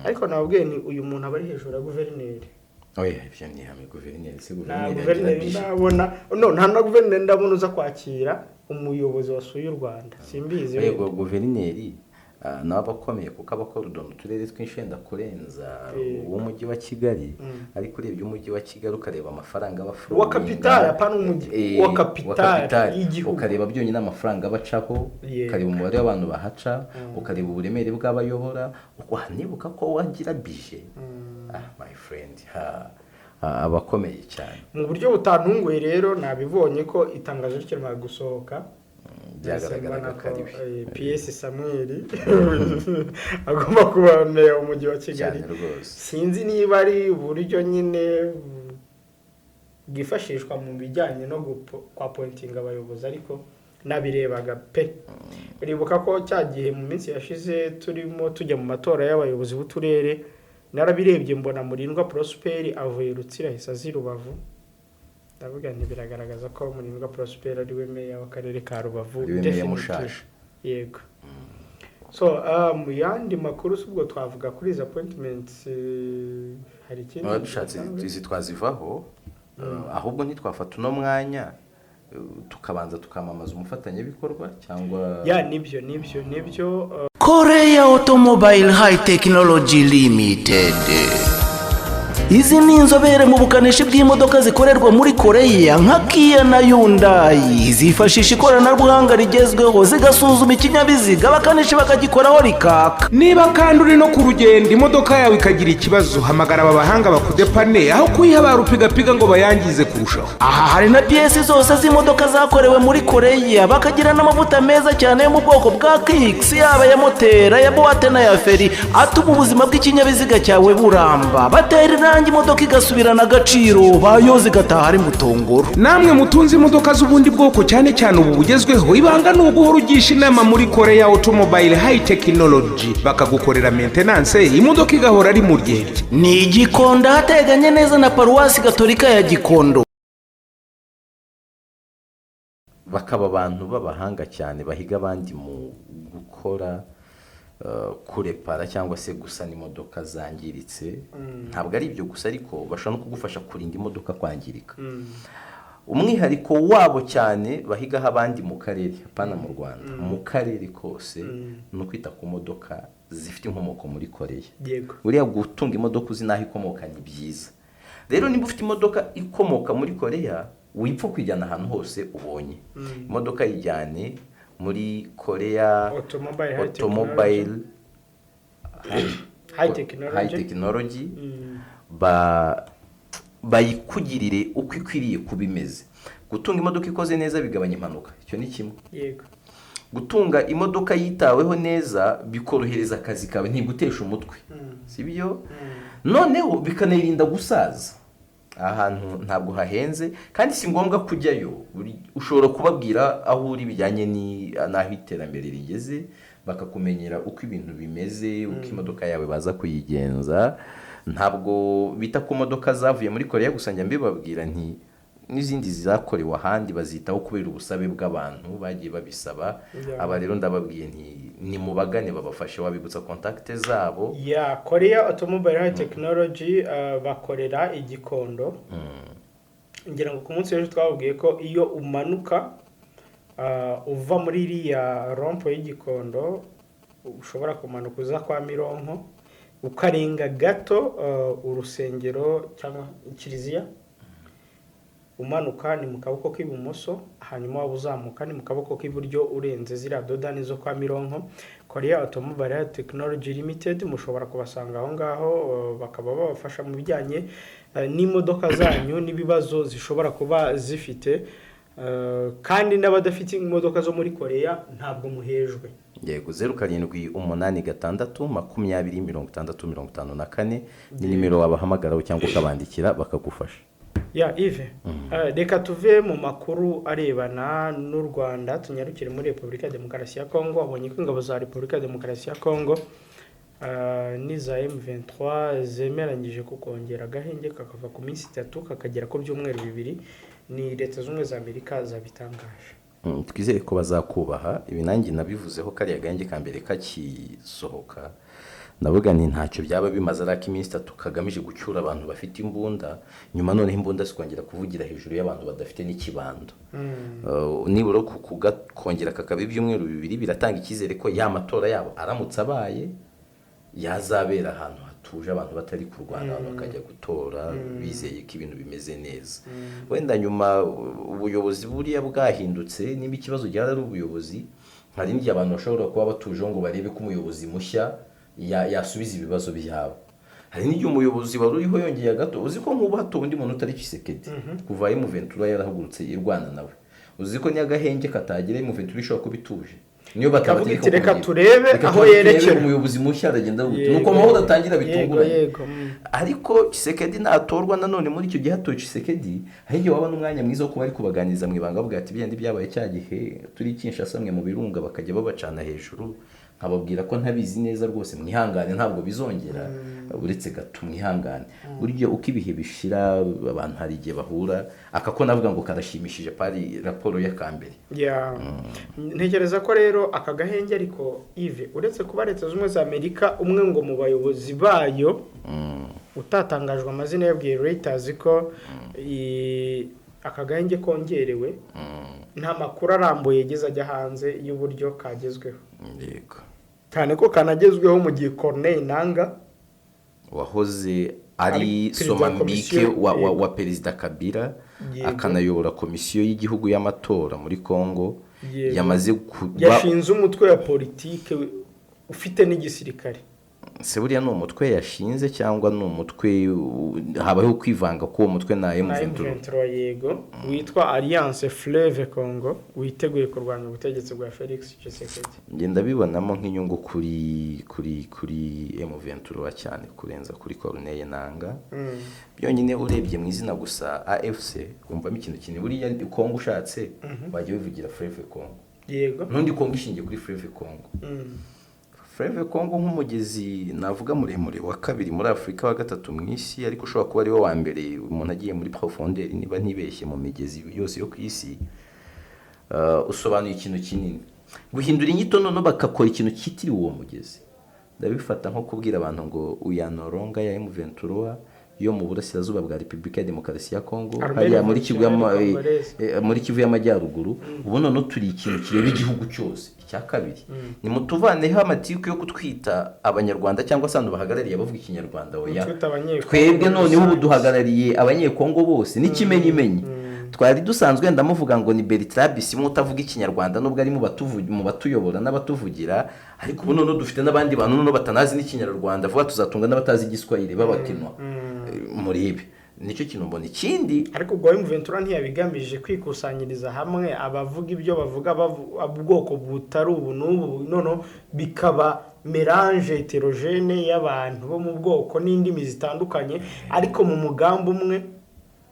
ariko nababwiye ni uyu muntu aba ari hejuru ya guverineri. Oya, ibyo ni ihame. Guverineri se? Nta Guverineri agira guverineri bije. ndabona, no, nta na guverineri ndabona uza kwakira umuyobozi wasuye u Rwanda, simbizi. Yego, guverineri nawe aba akomeye kuko aba akora mu turere twinshi wenda kurenza uw'umujyi wa Kigali. Ariko urebye umujyi wa Kigali, ukareba amafaranga aba Uwa kapitali, apana umujyi, uwa kapitali y'igihugu. Ukareba byonyine amafaranga abacaho, ukareba umubare w'abantu bahaca, ukareba uburemere bw'abayobora, nibuka ko wagira bije, my friend, ha, aba akomeye cyane. Mu buryo butantunguye rero, nabibonye ko itangazo rikimara gusohoka, Byagaragaraga ko ari we. PS Samuel agomba kuba meya w'umujyi wa Kigali. Cyane rwose. Sinzi niba ari uburyo nyine bwifashishwa mu bijyanye no kwa-appointinga abayobozi, ariko nabirebaga pe. Uribuka ko cya gihe mu minsi yashize turimo tujya mu matora y'abayobozi b'uturere, narabirebye mbona Murindwa Prosper avuye Rutsiro ahise aza i Rubavu, ndavuga nti biragaragaza ko Murindwa Prosper ari we meya w'akarere ka Rubavu. Ari we meya Definitely. mushasha. Yego. So mu yandi makuru si ubwo twavuga kuri izi appointments, hari ikindi? Niba dushatse izi twazivaho, ahubwo ntitwafata uno mwanya tukabanza tukamamaza umufatanyabikorwa cyangwa? Ya, nibyo. Korea Automobile High Technology Limited. Izi ni inzobere mu bukanishi bw'imodoka zikorerwa muri Koreya nka Kia na Hyundai. Zifashisha ikoranabuhanga rigezweho, zigasuzuma ikinyabiziga, abakanishi bakagikoraho rikaka. Niba kandi uri no ku rugendo, imodoka yawe ikagira ikibazo, hamagara aba bahanga bakudepane aho kuyiha ba rupigapiga ngo bayangize kurushaho. Aha hari na pièces zose z'imodoka zakorewe muri Koreya, bakagira n'amavuta meza cyane yo mu bwoko bwa Kixx, yaba aya moteri, aya boîte n'aya feri, atuma ubuzima bw'ikinyabiziga cyawe buramba. Batera irangi imodoka igasubirana agaciro, bayoza igataha ari mutongoro. Namwe mutunze imodoka z'ubundi bwoko, cyane cyane ubu bugezweho, ibanga ni uguhora ugisha inama muri Korea Automobile High Technology, bakagukorera maintenance, imodoka igahora ari mu ryerye. Ni Igikondo, ahateganye neza na Paruwasi Gatolika ya Gikondo. Bakaba abantu b'abahanga cyane, bahiga abandi mu gukora, kurepara cyangwa se gusana imodoka zangiritse. Ntabwo ari ibyo gusa, ariko bashobora no kugufasha kurinda imodoka kwangirika. Umwihariko wabo cyane bahigaho abandi mu karere, apana mu Rwanda, mu karere kose, ni ukwita ku modoka zifite inkomoko muri Koreya. Buriya gutunga imodoka uzi n'aho ikomoka ni byiza. Rero niba ufite imodoka ikomoka muri Koreya, wipfa kuyijyana ahantu hose ubonye. Imodoka yijyane muri Koreya Automobile High Automobile High Technology. High Technology, bayikugirire uko ikwiriye kuba imeze. Gutunga imodoka ikoze neza bigabanya impanuka, icyo ni kimwe. Gutunga imodoka yitaweho neza bikorohereza akazi kawe, ntigutesha umutwe, si byo? Noneho bikanayirinda gusaza. Ahantu ntabwo hahenze kandi si ngombwa kujyayo. Ushobora kubabwira aho uri bijyanye n'aho iterambere rigeze, bakakumenyera uko ibintu bimeze, uko imodoka yawe baza kuyigenza. Ntabwo bita ku modoka zavuye muri Korea gusa, njya mbibabwira nti n'izindi zakorewe ahandi bazitaho kubera ubusabe bw'abantu bagiye babisaba. Aba rero ndababwiye nti nimubagane babafashe. Wabibutsa contact zabo? Ya, Korea Automobile High Technology bakorera i Gikondo. Ngira ngo ku munsi w'ejo twababwiye ko iyo umanuka uva muri iriya rond-point y'Igikondo, ushobora kumanuka uza kwa Mironko, ukarenga gato urusengero cyangwa kiliziya, umanuka ni mu kaboko k'ibumoso, hanyuma waba uzamuka ni mu kaboko k'iburyo, urenze ziriya dodani zo kwa Mironko. Korea Automobile Technology Limited mushobora kubasanga aho ngaho, bakaba babafasha mu bijyanye n'imodoka zanyu n'ibibazo zishobora kuba zifite. Kandi n'abadafite imodoka zo muri Korea ntabwo muhejwe. Yego, 0786 20 60 54 ni nimero wabahamagaraho cyangwa ukabandikira bakagufasha. Ya Yves, reka tuve mu makuru arebana n'u Rwanda, tunyarukire muri Repubulika ya Demokarasi ya Kongo. Wabonye ko ingabo za Repubulika ya Demokarasi ya Kongo n'iza M23 zemeranyije ku kongera agahenge kakava ku minsi 3 kakagera ku byumweru 2. Ni Leta Zunze Ubumwe za Amerika zabitangaje. Twizere ko bazakubaha. Ibi nanjye nabivuzeho kariya gahenge ka mbere kakisohoka, ndavuga nti ntacyo byaba bimaze ariko iminsi 3 kagamije gucyura abantu bafite imbunda, nyuma noneho imbunda zikongera kuvugira hejuru y'abantu badafite n'ikibando. Nibura kongera kakaba ibyumweru 2 biratanga icyizere ko ya matora yabo aramutse abaye yazabera ahantu hatuje, abantu batari kurwana, abantu bakajya gutora bizeye ko ibintu bimeze neza. Wenda nyuma ubuyobozi buriya bwahindutse, niba ikibazo gihari ari ubuyobozi, hari n'igihe abantu bashobora kuba batujeho ngo barebe ko umuyobozi mushya yasubiza ibibazo byabo. Hari n'igihe umuyobozi wari uriho yongeye gato, uzi ko nk'ubu hatowe undi muntu utari Tshisekedi, kuva M23 yarahagurutse irwana nawe, uzi ko n'agahenge katagira M23 ishobora kuba ituje, niyo Ikavuga iti, "Reka turebe aho yerekera." Umuyobozi mushya aragenda gute, nuko amahoro atangira bitunguranye. Yego. Ariko Tshisekedi natorwa nanone muri icyo gihe hatowe Tshisekedi, hari igihe waba n'umwanya mwiza wo kuba ari kubaganiriza mu ibanga, bavuga ati bindi byabaye cya gihe turi Kinshasa mwe mu birunga, bakajya babacana hejuru, nkababwira ko ntabizi neza rwose, mwihangane ntabwo bizongera, uretse gato mwihangane. Burya uko ibihe bishira abantu hari igihe bahura, aka ko navuga ngo karashimishije pari raporo y'akambere. Ntekereza ko rero aka gahenge ariko Yves, uretse kuba Leta Zunze Ubumwe za Amerika, umwe ngo mu bayobozi bayo utatangajwe amazina yabwiye Reuters ko aka gahenge kongerewe, nta makuru arambuye yigeze ajya hanze y'uburyo kagezweho. Yego. Cyane ko kanagezweho mu gihe Corneille Nangaa wahoze ari Ari perezida wa Somambike komisiyo, wa Perezida Kabila, Yego. akanayobora komisiyo y'igihugu y'amatora muri Kongo, yamaze kuba yashinze umutwe wa politike ufite n'igisirikare. Se buriya ni umutwe yashinze cyangwa ni umutwe habaho kwivanga k'uwo mutwe na na M23? M23, yego, witwa Alliance Fleuve Congo, witeguye kurwanya ubutegetsi bwa Felix Tshisekedi. Njye ndabibonamo nk'inyungu kuri M23 cyane kurenza kuri Corneille Nangaa. Byonyine urebye mu izina gusa AFC wumvamo ikintu kinini. Buriya Kongo ushatse wajya wivugira Fleuve Congo. Yego. N'undi Kongo ishingiye kuri Fleuve Congo. Fleuve Congo nk'umugezi navuga muremure wa kabiri muri Afurika, wa gatatu mu isi, ariko ushobora kuba ari wo wa mbere umuntu agiye muri profondeur niba ntibeshye mu migezi yose yo ku isi, usobanuye ikintu kinini. Guhindura inyito noneho bagakora ikintu cyitiriwe uwo mugezi, ndabifata nko kubwira abantu ngo uyanoronga ya M23 yo mu burasirazuba bwa Repubulika ya Demokarasi ya Kongo, Armée hariya muri Kivu Révolutionnaire Congolaise. muri Kivu y'Amajyaruguru, ubu noneho turi ikintu kireba igihugu cyose. Icya kabiri, nimutuvaneho amatiku yo kutwita Abanyarwanda cyangwa se abantu bahagarariye abavuga Ikinyarwanda, oya, Mutwite Abanyekongo twebwe noneho ubu rusange. duhagarariye Abanyekongo bose. N'ikimenyimenyi, twari dusanzwe wenda muvuga ngo ni Bertrand Bisimwa utavuga Ikinyarwanda, nubwo ari mu batuyobora n'abatuvugira, ariko ubu noneho dufite n'abandi bantu noneho batanazi n'Ikinyarwanda, vuba tuzatunga n'abatazi Igiswahili b'Abakinwa. Murebe nicyo kintu mbona. Ikindi, Ariko ubwo M23 ntiyabigamije kwikusanyiriza hamwe abavuga ibyo bavuga ubwoko butari ubu n'ubu, noneho bikaba mélange hétérogène y'abantu bo mu bwoko n'indimi zitandukanye, ariko mu mugambi umwe.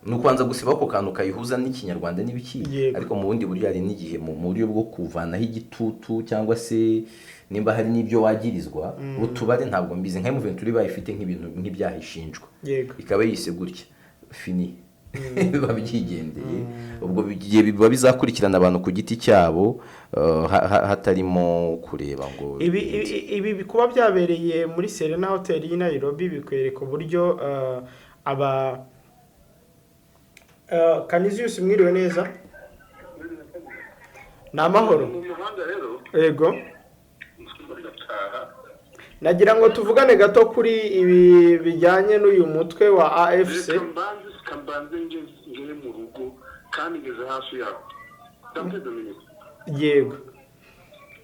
Ni ukubanza gusiba ako kantu kayihuza n'Ikinyarwanda n'ibiki. Yego. Ariko mu bundi buryo hari n'igihe mu buryo bwo kuvanaho igitutu cyangwa se nimba hari n'ibyo wagirizwa utubare, ntabwo mbizi, nka M23 ibaye ifite nk'ibintu nk'ibyaha ishinjwa, ikaba yise gutya, fini, biba byigendeye. Ubwo igihe biba bizakurikirana abantu ku giti cyabo, hatarimo kureba ngo Ibi kuba byabereye muri Serena Hotel y'i Nairobi bikwereka uburyo aba Canisius, mwiriwe neza, ni amahoro? Mu muhanda rero. Yego. Ndataha. Nagira ngo tuvugane gato kuri ibi bijyanye n'uyu mutwe wa AFC. Reka mbanze ngere mu rugo kandi ngeze hafi yaho. Dante Dominique. Yego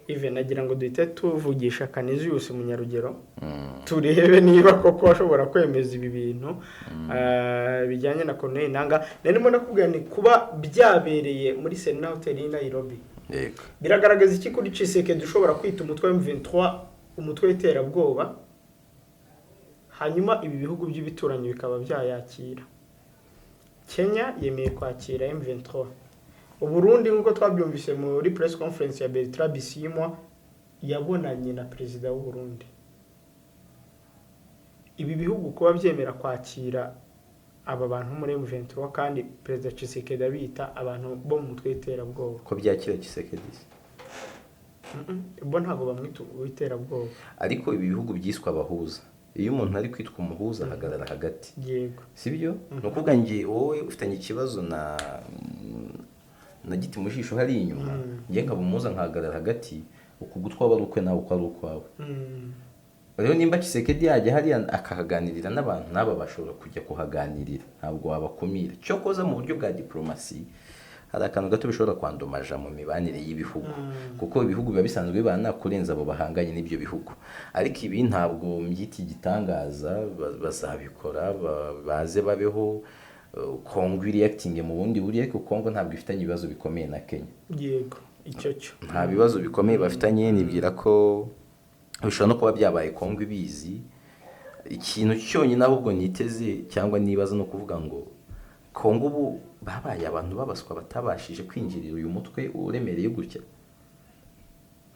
Ive, nagira ngo duhite tuvugisha Canisius Munyarugero, turebe niba koko ashobora kwemeza ibi bintu bijyanye na Corneille Nangaa. Narimo nakubwira ni kuba byabereye muri Serena Hotel y'i Nairobi. Biragaragaza iki kuri Tshisekedi ushobora kwita umutwe wa M23 umutwe w'iterabwoba, hanyuma ibi bihugu by'ibituranyi bikaba byayakira? Kenya yemeye kwakira M23. Uburundi, nk'uko twabyumvise muri press conference ya Bertrand Bisimwa, yabonanye na perezida w'u Burundi. Ibi bihugu kuba byemera kwakira aba bantu muri M23 kandi perezida Tshisekedi abita abantu bo mu mutwe w'iterabwoba? Ko byakira Tshisekedi se? Bo ntabwo bamwita uw'iterabwoba. Ariko ibi bihugu byiswe abahuza. Iyo umuntu ari kwitwa umuhuza, ahagarara hagati. Sibyo? Ni ukuvuga nge wowe ufitanye ikibazo na giti mu jisho hariya inyuma, njye nkaba umuhuza nkahagarara hagati, uku gutwi aba ari ukwe, nawe uko ari ukwawe. Rero nimba Tshisekedi yajya hariya akahaganirira n'abantu, n'aba bashobora kujya kuhaganirira, ntabwo wabakumira. Cyokoza mu buryo bwa diplomasi hari akantu gato bishobora kwandomaja mu mibanire y'ibihugu, kuko ibihugu biba bisanzwe bibana kurenza abo bahanganye n'ibyo bihugu. Ariko ibi ntabwo mbyita igitangaza, bazabikora, baze babeho. Kongo iriyakitinge mu bundi buryo, ariko Kongo ntabwo ifitanye ibibazo bikomeye na Kenya. Yego, icyo cyo. Nta bibazo bikomeye bafitanye. Nibwira ko bishobora no kuba byabaye Kongo ibizi. Ikintu cyonyine ahubwo niteze cyangwa nibaza no kuvuga ngo Kongo ubu babaye abantu babaswa batabashije kwinjirira uyu mutwe uremereye gutya,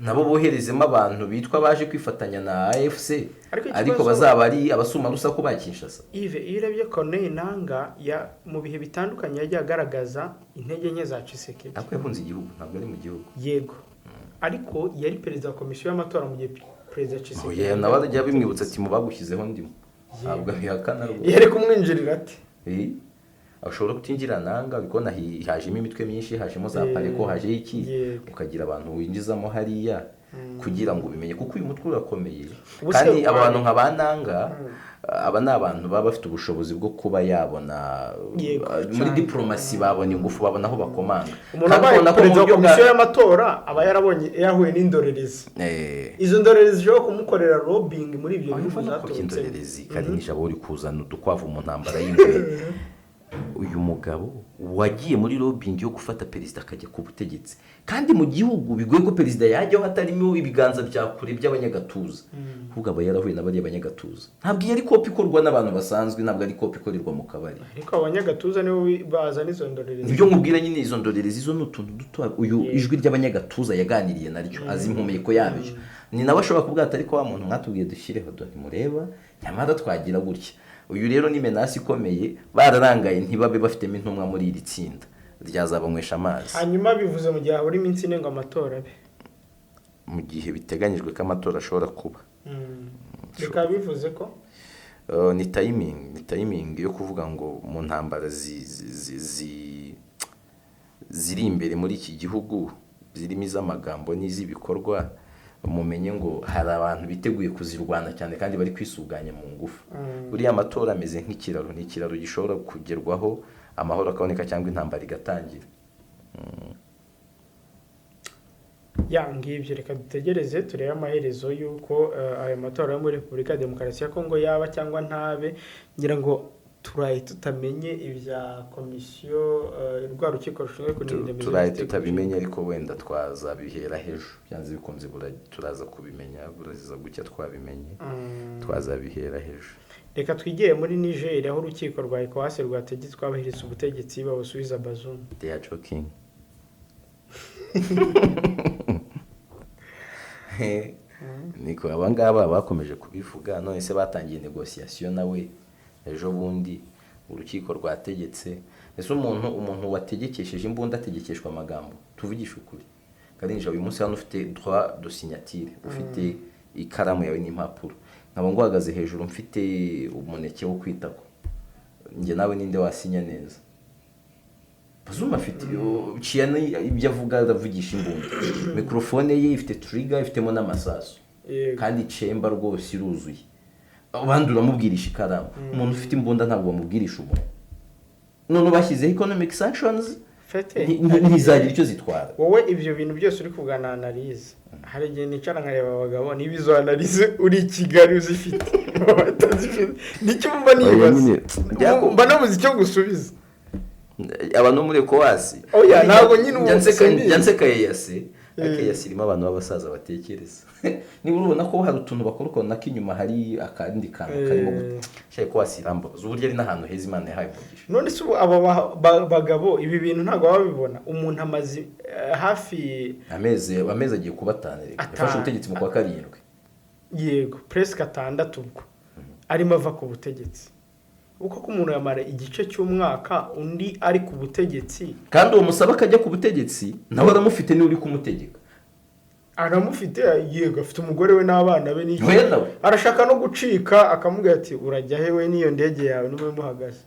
nabo boherezemo abantu bitwa baje kwifatanya na AFC, Ariko ariko bazaba ari abasumarusaku ba Kinshasa. Yves, iyo urebye Corneille Nanga ya mu bihe bitandukanye yagiye agaragaza intege nke za Tshisekedi. Ariko yahunze igihugu, ntabwo ari mu gihugu. Yego, ariko yari perezida wa komisiyo y'amatora mu gihe perezida Tshisekedi Oya, nawe ajya bimwibutsa ati mu bagushyizeho ndimo. Ntabwo abihakana rwose. Yari kumwinjirira ati Ashobora kutinjira Nanga, bikona hajemo imitwe myinshi, hajemo za pareko, hajeho iki, ukagira abantu winjizamo hariya kugira ngo ubimenye, kuko uyu mutwe urakomeye. Ubu se Kandi abantu nka ba Nanga, aba ni abantu baba bafite ubushobozi bwo kuba yabona muri diplomasi, babona ingufu, babona aho bakomanga. Umuntu Kandi abaye ubona ko mu perezida wa buryo bwa komisiyo y'amatora aba yarabonye, yahuye n'indorerezi. Izo ndorerezi zishobora kumukorera lobbying muri ibyo Aho bihugu ubona ko zaturutsemo. By'indorerezi kandi nijabo uri kuzana udukwavu mu ntambara y'imbere. Uyu mugabo wagiye muri lobbying yo gufata perezida akajya ku butegetsi, kandi mu gihugu bigoye ko perezida yajyaho hatarimo ibiganza bya kure by'abanyagatuza, ahubwo aba yarahuye na bariya banyagatuza. Ntabwo iyo ari kopi ikorwa n'abantu basanzwe, ntabwo ari kopi ikorerwa mu kabari. Ariko abanyagatuza nibo bazana izo ndorerezi. Nibyo nkubwira nyine, izo ndorerezi zo ni utuntu duto. Uyu ijwi ry'abanyagatuza yaganiriye naryo, azi impumeko yabyo, ni nawe ashobora kuvuga ati ariko wa muntu mwatubwiye dushyireho, dore ntimureba, nyamara twagira gutya. Uyu rero ni menace ikomeye. Bararangaye ntibabe bafitemo intumwa muri iri tsinda ryazabanywesha amazi. Hanyuma bivuze mu gihe habura iminsi 4 ngo amatora abe. Mu gihe biteganyijwe ko amatora ashobora kuba. Bikaba bivuze ko Ni timing yo kuvuga ngo mu ntambara ziri imbere muri iki gihugu, zirimo iz'amagambo n'iz'ibikorwa, mumenye ngo hari abantu biteguye kuzirwana cyane kandi bari kwisuganya mu ngufu. Buriya amatora ameze nk'ikiraro, ni ikiraro gishobora kugerwaho amahoro akaboneka cyangwa intambara igatangira. Ya, ngibyo. Reka dutegereze turebe amaherezo y'uko ayo matora yo muri Repubulika ya Demokarasi ya Kongo yaba cyangwa ntabe. Ngira ngo turaye tutamenye ibya komisiyo, rwa rukiko rushinzwe kurinda imizi Turaye y'amategeko. tutabimenye, ariko wenda twazabihera hejuru byanze bikunze. Turaza kubimenya, buraza gucya twabimenye, twazabihera hejuru. Reka twigire muri Niger, aho urukiko rwa ECOWAS rwategetswe abahiriza ubutegetsi babusubiza Bazoum. They are joking. Niko abangaba bakomeje kubivuga. None se batangiye négociation nawe ejo bundi, urukiko rwategetse. Ese umuntu wategekesheje imbunda ategekeshwa amagambo? Tuvugishe ukuri, Karinjabo, uyu munsi hano ufite droit de signature, ufite ikaramu yawe n'impapuro, nkaba nguhagaze hejuru mfite umuneke wo kwitako, njye nawe ninde wasinya neza? Bazoum afite Tchiani, ibyo avuga aravugisha imbunda, mikorofone ye ifite trigger, ifitemo n'amasasu. Kandi chamber rwose iruzuye. Abandi uramubwirisha ikaramu. Umuntu ufite imbunda ntabwo bamubwirisha umuntu. None bashyizeho economic sanctions, Fete, ntizagira icyo zitwara. Wowe ibyo bintu byose uri kugana analyse, hari igihe nicara nkareba abagabo niba izo analyse uri i Kigali uzifite, batazifite, nicyo mba Oya, nibaza. nyine, Mba nabuze icyo gusubiza. Abantu bo muri ECOWAS. Oya, ntabwo nyine ubu simbizi. Njya nseka EAC, ariko EAC irimo abantu b'abasaza batekereza. Niba urubona ko hari utuntu bakora, ukabona ko inyuma hari akandi kantu karimo guca. ECOWAS irambabaza uburyo ari n'ahantu heza Imana yahaye umugisha. None se ubu aba bagabo ibi bintu ntabwo baba babibona? Umuntu amaze hafi Amezi agiye kuba 5 reka. 5. Yafashe ubutegetsi mu kwa karindwi. Yego, presque 6 ubwo arimo ava ku butegetsi, kuko ko umuntu yamara igice cy'umwaka undi ari ku butegetsi. Kandi uwo musaba akajya ku butegetsi nawe aramufite, niwe uri kumutegeka. Aramufite, yego, afite umugore we n'abana be n'iki. Oya, nawe. Arashaka no gucika, akamubwira ati: "Urajya he we n'iyo ndege yawe niwe muhagaze?"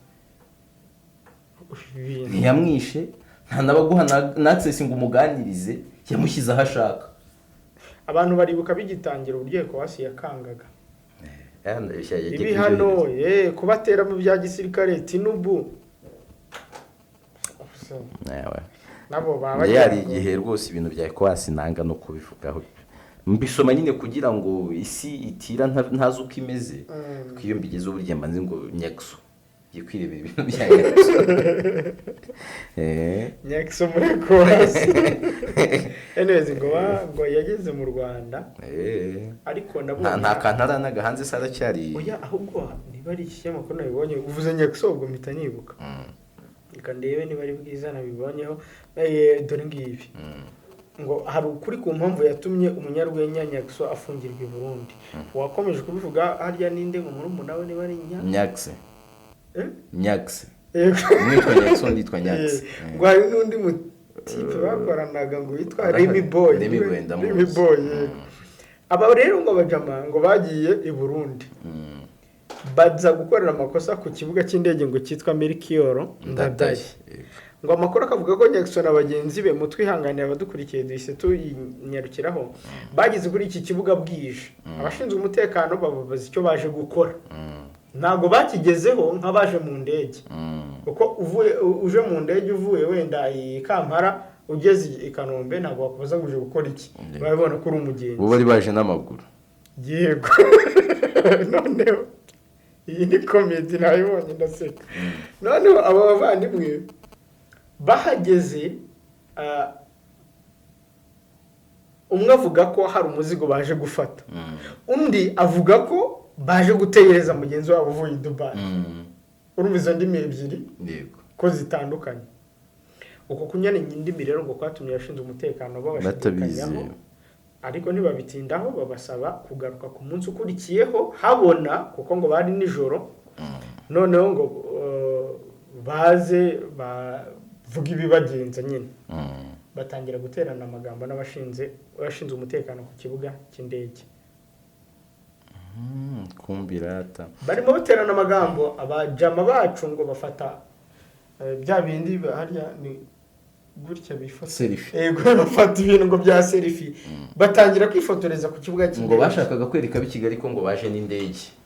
Ibintu. Ntiyamwishe, nta n'abaguha na access ngo umuganirize, yamushyize aho ashaka. Abantu baribuka bigitangira uburyo ECOWAS yakangaga ibihano, ye kubatera mu bya gisirikare Tinubu nabo baba Njye hari igihe rwose ibintu bya ECOWAS nanga no kubivugaho, mbisoma nyine kugira ngo isi itira ntazi uko imeze, kuko iyo mbigeze burya mba nzi ngo nyakso ngiye kwirebera ibintu bya nyakso. Nyakso muri ECOWAS. Anyways, ngo yageze mu Rwanda, ariko Nta nabonye kantu aranaga hanze se, aracyari Oya, ahubwo niba ari iki kinyamakuru nabibonye, uvuze Nyakso ubwo mpita nibuka. Reka ndebe niba ari Bwiza nabibonyeho. Dore ngibi: ngo hari ukuri ku mpamvu yatumye umunyarwenya Nyakso afungirwa i Burundi. Wakomeje kubivuga harya ninde, ngo murumuna we niba ari nya Nyakse. Eh? Nyakse. Yego. Umwe yitwa Nyakse, undi yitwa Nyakse. Ngo hari n'undi mutipe bakoranaga ngo witwa Arahari. Remy Boy. Remy Boy, ndamuzi. Remy Boy, yego. Aba rero ngo abajama ngo bagiye i Burundi, baza gukorera amakosa ku kibuga cy'indege ngo cyitwa Melchior Ndadaye. Ngo amakuru akavuga ko Jackson na bagenzi be, mutwihanganira abadukurikiye duhise tuyinyarukiraho, bageze kuri iki kibuga bwije, abashinzwe umutekano bababaza icyo baje gukora. Ntabwo bakigezeho nk'abaje mu ndege, kuko uvuye uje mu ndege, uvuye wenda i Kampala ugeze i Kanombe, ntabwo bakubaza ngo uje gukora iki, babibona ko uri umugenzi. Bo bari baje n'amaguru. Yego. Noneho iyi ni comedy, nayibonye ndaseka. Noneho aba bavandimwe bahageze, umwe avuga ko hari umuzigo baje gufata, undi avuga ko baje gutegereza mugenzi wabo uvuye i Dubai. Urumva izo ndimi ebyiri ko zitandukanye. Uko kunyana indimi rero ngo kwatumye abashinzwe umutekano babashidikanyaho, Batabizi. ariko ntibabitindaho, babasaba kugaruka ku munsi ukurikiyeho habona, kuko ngo bari nijoro. Noneho ngo baze bavuga ibibagenza nyine. Batangira guterana amagambo n'abashinze abashinzwe umutekano ku kibuga cy'indege. Kumbirata. Barimo baterana amagambo, abajama bacu ngo bafata bya bindi harya ni gutya bifata. Selfie. Yego, bafata ibintu ngo bya selfie, batangira kwifotoreza ku kibuga Ngo cy'indege. bashakaga kwereka ab'i Kigali ko ngo baje n'indege,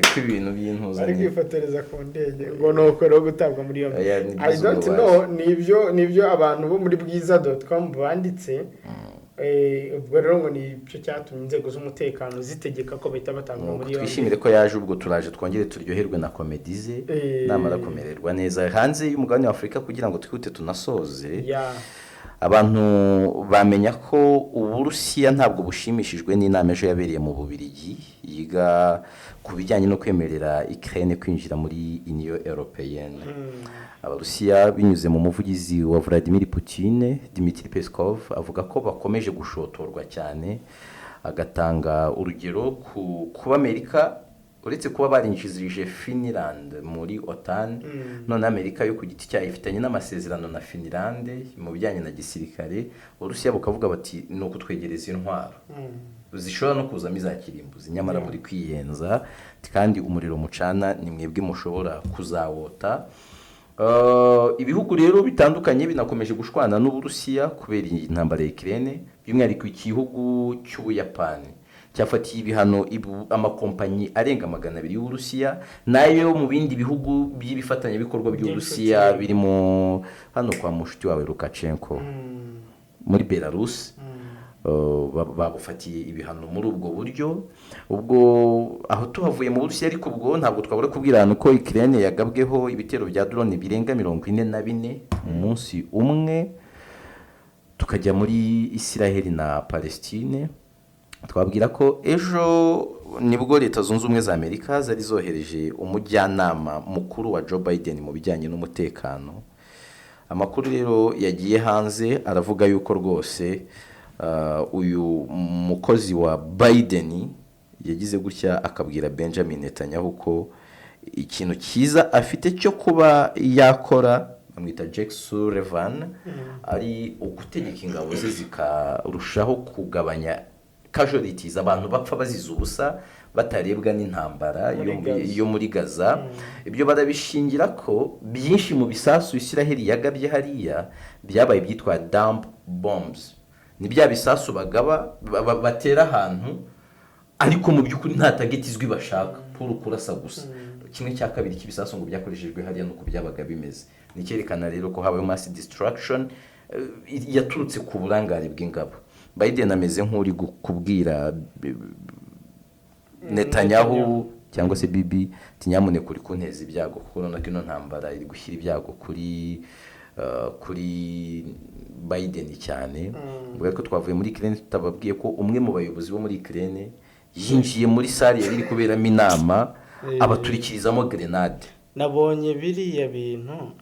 ko ibintu by'intuza Bari kwifotoreza ku ndege, ngo ni uko rero gutabwa muri yombi. Oya, ni I byiza don't ubwo know, baje. nibyo abantu bo muri bwiza.com banditse. Ubwo rero ngo nicyo cyatumye inzego z'umutekano zitegeka ko bahita batabwa Nuko muri yombi. twishimire ko yaje, ubwo turaje twongere turyoherwe na comedy ze namara kumererwa neza hanze y'umugabane wa Afurika. Kugira ngo twihute tunasoze, abantu bamenya ko Uburusiya ntabwo bushimishijwe n'inama ejo yabereye mu Bubiligi yiga ku bijyanye no kwemerera Ukraine kwinjira muri Union Européenne. Abarusiya binyuze mu muvugizi wa Vladimir Putin, Dmitry Peskov, avuga ko bakomeje gushotorwa cyane, agatanga urugero ku kuba Amerika, uretse kuba barinjizije Finland muri OTAN, none Amerika yo ku giti cyayo ifitanye n'amasezerano na Finland mu bijyanye na gisirikare. Uburusiya bukavuga bati: "Ni ukutwegereza intwaro zishobora no kuzamo iza kirimbuzi, nyamara muri kwiyenza, kandi umuriro mucana ni mwebwe mushobora kuzawota." Ibihugu rero bitandukanye binakomeje gushwana n'Uburusiya kubera iyi ntambara ya Ukraine, by'umwihariko igihugu cy'Ubuyapani cyafatiye ibihano amakompanyi arenga 200 y'Uburusiya n'ayo mu bindi bihugu by'ibifatanyabikorwa by'Uburusiya, birimo hano kwa mushuti wawe Lukashenko muri Belarus. Babufatiye ibihano muri ubwo buryo. Ubwo aho tuhavuye mu Burusiya, ariko ubwo ntabwo twabura kubwira abantu ko Ukraine yagabweho ibitero bya drone birenga 44 mu munsi umwe. Tukajya muri Isiraheli na Palestine, twabwira ko ejo nibwo Leta Zunze Ubumwe za Amerika zari zohereje umujyanama mukuru wa Joe Biden mu bijyanye n'umutekano. Amakuru rero yagiye hanze aravuga yuko rwose uyu mukozi wa Biden yagize gutya akabwira Benjamin Netanyahu ko ikintu cyiza afite cyo kuba yakora, bamwita Jake Sullivan, ari ugutegeka ingabo ze zikarushaho kugabanya casualties, abantu bapfa bazize ubusa batarebwa n'intambara Muri Gaza. yo muri Gaza. Ibyo barabishingira ko byinshi mu bisasu Isiraheli yagabye hariya byabaye ibyitwa dumb bombs, ni bya bisasu bagaba batera ahantu, ariko mu by'ukuri nta target izwi bashaka, puru kurasa gusa. 1/2 cy'ibisasu ngo byakoreshejwe hariya nuko byabaga bimeze. Ni icyerekana rero ko habayeho mass destruction yaturutse ku burangare bw'ingabo. Biden ameze nk'uri kubwira Netanyahu cyangwa se Bibi ati: "Nyamuneka, uri kunteza ibyago, kuko urabona ko ino ntambara iri gushyira ibyago kuri Biden cyane." Ubwo ariko twavuye muri Ukraine tutababwiye ko umwe mu bayobozi bo muri Ukraine yinjiye muri salle yari iri kuberamo inama, abaturikirizamo grenade. Nabonye biriya bintu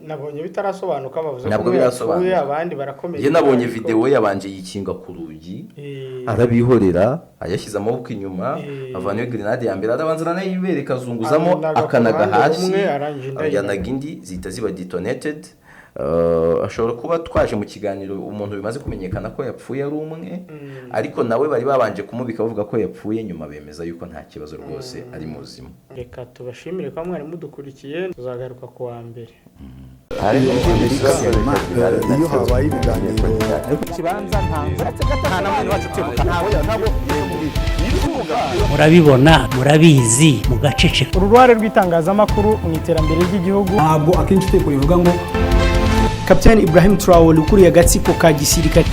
nabonye bitarasobanuka, bavuze ko Ntabwo umwe yapfuye, birasobanuka. abandi barakomereka. Njye nabonye ariko videwo, yabanje yikinga ku rugi, arabihorera, ayashyize amaboko inyuma, avanayo grenade ya mbere, arabanza aranayibereka, azunguzamo, Anaga ku akanaga ruhande hasi, rumwe, arangije indi ajyanaga ayinaga. indi, zihita ziba detonated. Ashobora kuba twaje mu kiganiro umuntu bimaze kumenyekana ko yapfuye ari umwe, ariko nawe bari babanje kumubika bavuga ko yapfuye, nyuma bemeza yuko nta kibazo rwose, ari muzima. Reka tubashimire kuba mwari mudukurikiye, tuzagaruka ku wa mbere. Amerika, iyo habaye ibiganiro Ikibanza nta. Murabibona, murabizi, mugaceceka. Uruhare rw'itangazamakuru mu iterambere ry'igihugu. Ntabwo akenshi itegeko rivuga ngo Kapiteni Ibrahim Traore ukuriye agatsiko ka gisirikare.